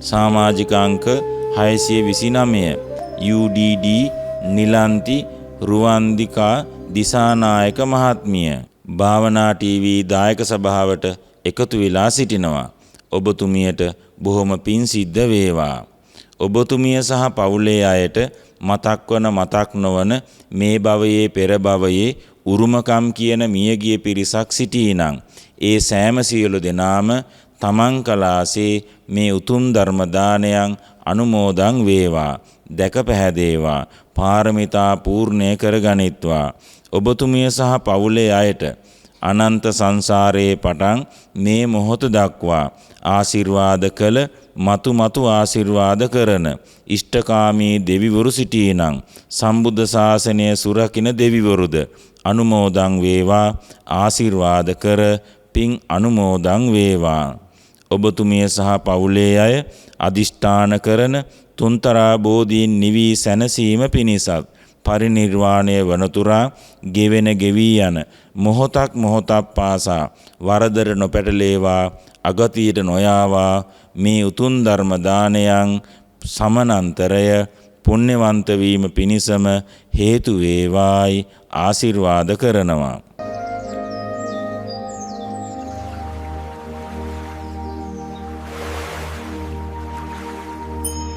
සමාජික අංක 629 UDD Nilanthi Ruwandika Dissanayake මහත්මිය භාවනා ටීවී දායක සභාවට එකතු වෙලා සිටිනවා. ඔබතුමියට බොහොම පින් සිද්ධ වේවා. ඔබතුමිය සහ පවුලේ අයට මතක් වන මතක් නොවන මේ භවයේ පෙර භවයේ උරුමකම් කියන මියගිය පිරිසක් සිටීනම් ඒ සෑම සියලු දෙනාම තමන් කලාසේ මේ උතුම් ධර්ම දානයන් අනුමෝදන් වේවා, දැක පැහැදේවා, පාරමිතා පූර්ණය කරගනිත්වා. ඔබතුමිය සහ පවුලේ අයට අනන්ත සංසාරයේ පටන් මේ මොහොත දක්වා ආශිර්වාද කළ මතු මතු ආශිර්වාද කරන ඉෂ්ඨකාමී දෙවිවරු සිටීනම් සම්බුද්ධ ශාසනය සුරකින දෙවිවරුද අනුමෝදන් වේවා, ආශිර්වාද කර පින් අනුමෝදන් වේවා. ඔබතුමිය සහ පවුලේ අය අදිෂ්ඨාන කරන තුන්තරා බෝධීන් නිවී සැනසීම පිණිසත් පරිනිර්වාණය වනතුරා ගෙවෙන ගෙවී යන මොහොතක් මොහොතක් පාසා වරදට නොපැටලේවා, අගතියට නොයාවා මේ උතුම් ධර්ම දානයන් සමනන්තරය පුණ්‍යවන්ත වීම පිණිසම හේතු වේවායි ආශිර්වාද කරනවා.